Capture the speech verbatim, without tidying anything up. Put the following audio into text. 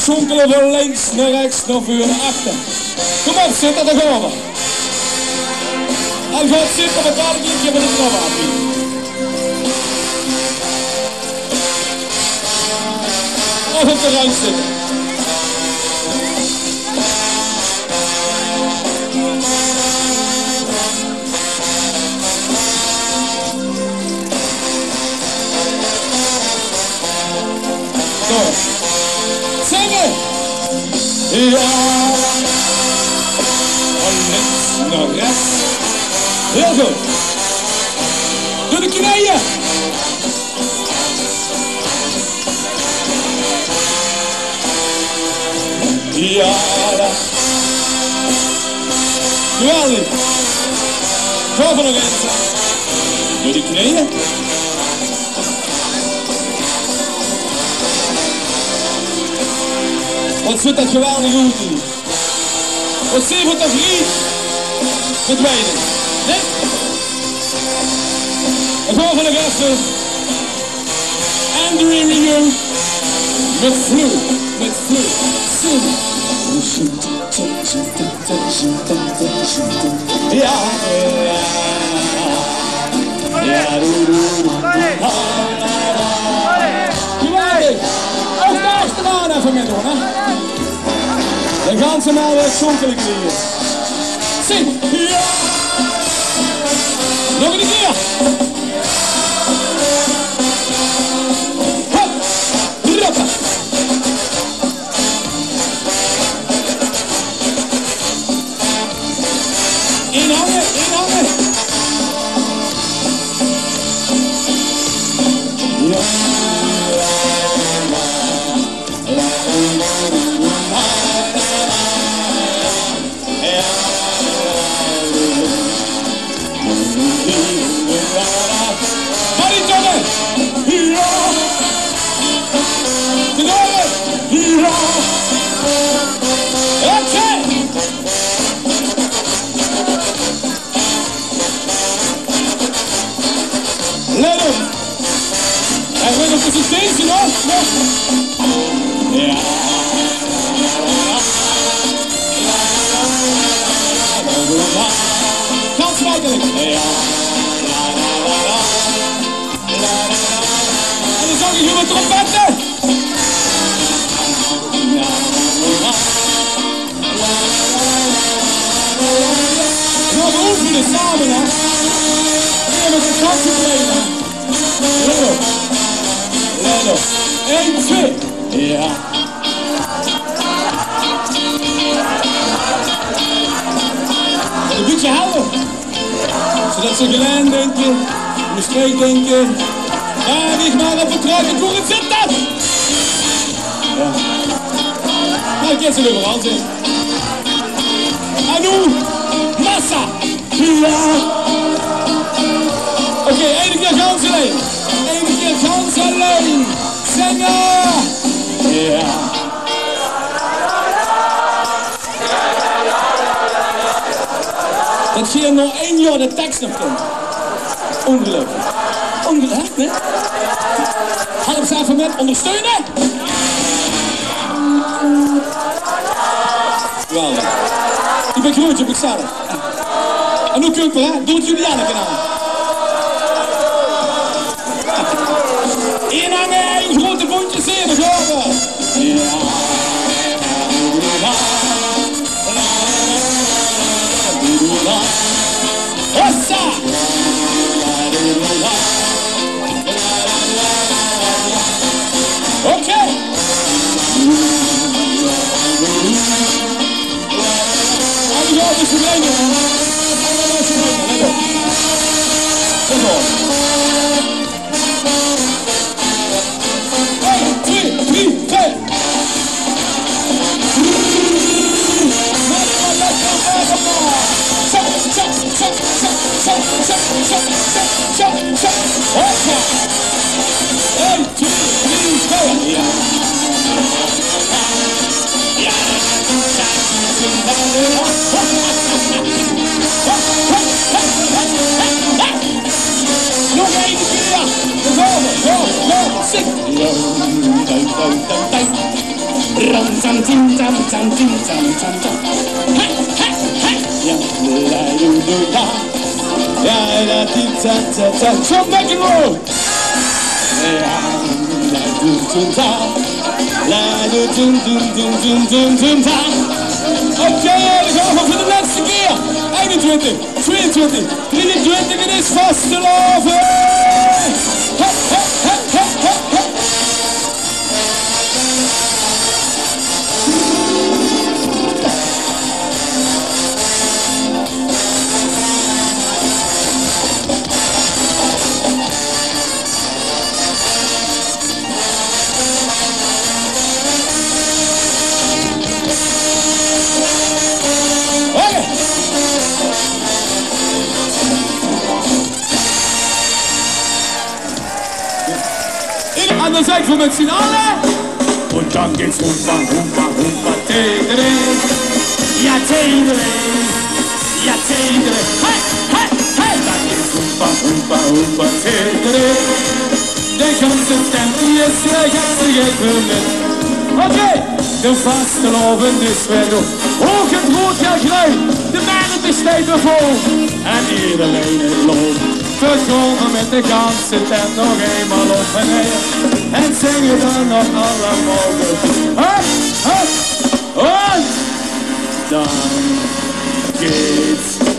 Sjonkele van links nao rechts, nao veur, nao achter. Kom op, zit d'r, dao gaon v'r. En gaot zitte, want dao gaon v'r de knop aan. Of op de rand zitte. Zo. Zinge! Jao! Van links nao rechts. Hiel good. Door de kneje. Jao, dat. Geweldig. Gaon v'r nog ins. Door die kneje. Wat zuut dat geweldig oet, hè. Wat zeen v'r toch neet verdwijne. Nae? Dan gaon v'r nog effe Andrew Rieu mit Vloer, mit Vloer. Zing. Jao, jao, jao. Geweldig. Ouch dao is de man effe mit, hè? De ganse maal weer sjonkele kneje. Zing! Jao! Nog ein kier! Hop! Hoppa! Inhange, inhange! Jao! Baritonne! Hurra! Tenore! Hurra! Oké! Let op! Hij wil op de stage, hoor. Ja. Gans makkelijk. Ja. En dan zag ik: "Jongen, trompetten!" Gaon v'r oefene same, hè? Gaon v'r de kans krijge, hè? Let op. Let op. Ein, twee. Ja. Ein bietje helder. Zodat ze Gelaen dinke, Mestreech dinke. Gaon ich mer op vertrokke, hoe zit dat? Ja. Nou, ich kin ze euveral zeen. En noe, massa. Ja. Oké, eine kier gans allein. Eine kier gans allein. Zinge. Ja. Dat geer nao ein jaor de teks nog kint. Ongeluiflik. Ongeluiflik, hè? Help ze effe mit, ondersteune. Geweldig. Ich bin groet, ich bin zelf. En noe kump 'r, hè? Doot Julianeke aan. Inhange, ein groete bóntje zeer, de gaven. Hossa! Oké. Allemaal dus verdwijnen. Allemaal dus verdwijnen. Let op. Let op. Ein, twee, drie, veer. Hoppa. Ein, twee, drie, veer. Ja. Nog eine kier. Zo, zo, zo. Zing. Ram, Tam, tim, tam, tam, tim, tam, tam, tam. Hey, hey, hey. Ja, la, du, du, la. Ja, la, tim, tam, tam, tam. Jump back and roll. Ja, la, du, du, da. La, du, du, du, da. Oké, dan gaon v'r veur de lèste kier. Einentwintig, twieëntwintig, drieëntwintig, 't is vastelaovend. Hop, hop, hop, hop, hop, hop. Oké. Aan de zijkant met z'n allen. En dan geet 't hoempa, hoempa, hoempa, tederee. Ja, tederee. Ja, tederee. Hey, hey, hey. Dan geet 't hoempa, hoempa, hoempa, tederee. De ganse tent die is, eh, ganse gek vermit. Oké, de vastelaovend is weer door. Hoog en groot, ja, gruin. De merk steit weer vol. En iedereen is los. V'r gaon mit de ganse tent nog einmaol op en neer. En zinge dan nog allemaol door. Hup, hup. En dan geet